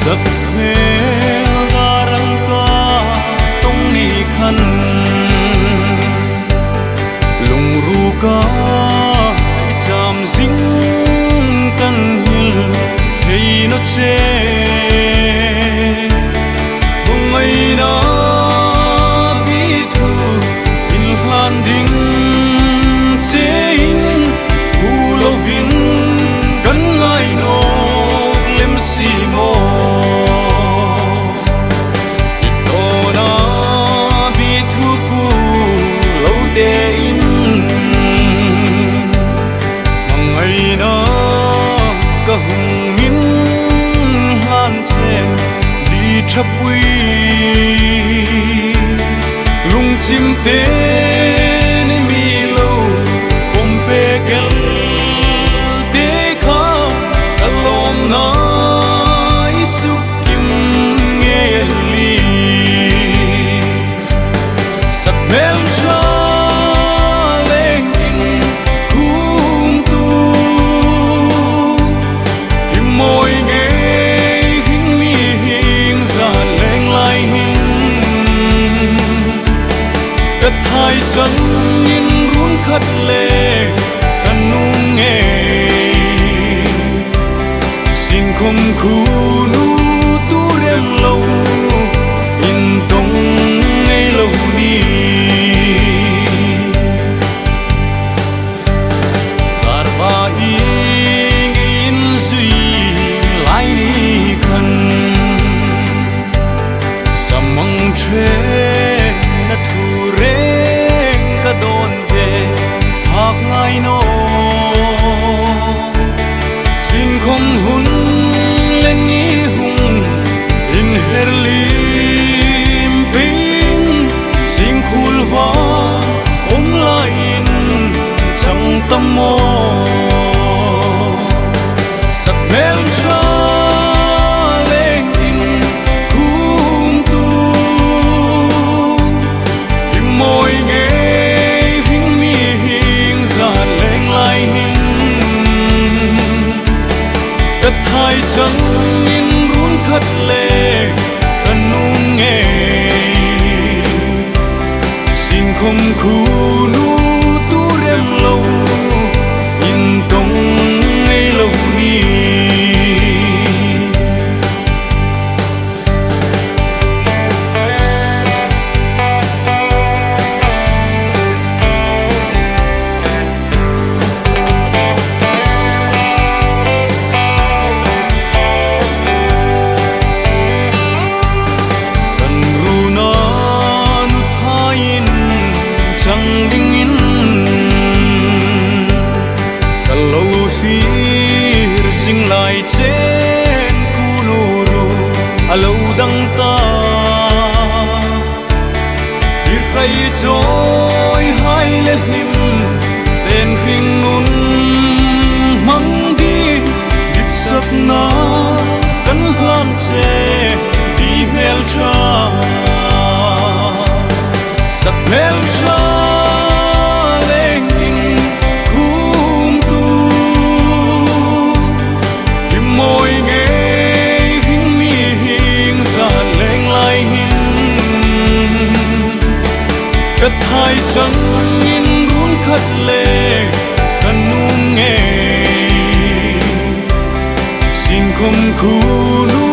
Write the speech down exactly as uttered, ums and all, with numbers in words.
Sak hmel dar ang ka tawng ni khan, lungruka i cham zing kan hmil thei naw che. Hmangaina bi thu inhlan ding chein, hu lovin kan ngai nawk lem si maw. I tawna bi thu pu lo tein, hmangaina ka hung inhlan che di ṭhapui. Lungchim te ni mi lo, kawm pek el te kha ka lawmna i suk kim ngei a ni. Sak hmel ṭha lengin khum tu, i mawi ngei hring mi hieng zat leng lai hin, ka thai changin run khat le ka nuom ngei. Sinkhawm khu nu tu rem lo, in tawng ngei lo ni. Zarva i ngei inzui lai ni khan, samang ṭhe na thu reng ka dawn ve hak ngai naw. Sinkhawm hun le ni hung inher lim peiin, singkhuol va um laiin chang ta maw. Sak hmel ṭha lengin khum tu, i mawi ngei hring mi hieng zat leng lai hin, ka thai changin run khat le ka nuom ngei. Sinkhawm khu nu tu rem lo, in tawng ngei lo ni. Kan runa nu thaiin chang dingin, ka lo hlir zing lai chen khu nu ru a lo dang ta. I rai chawihai le hlim ten hringnun hmang ding ditsakna kan hlan che di hmel ṭha. Sak hmel ṭha lengin khum tu, i mawi ngei hring mi hieng zat leng lai hin, ka thai changin run khat le ka nuom ngei. Sinkhawm khu nu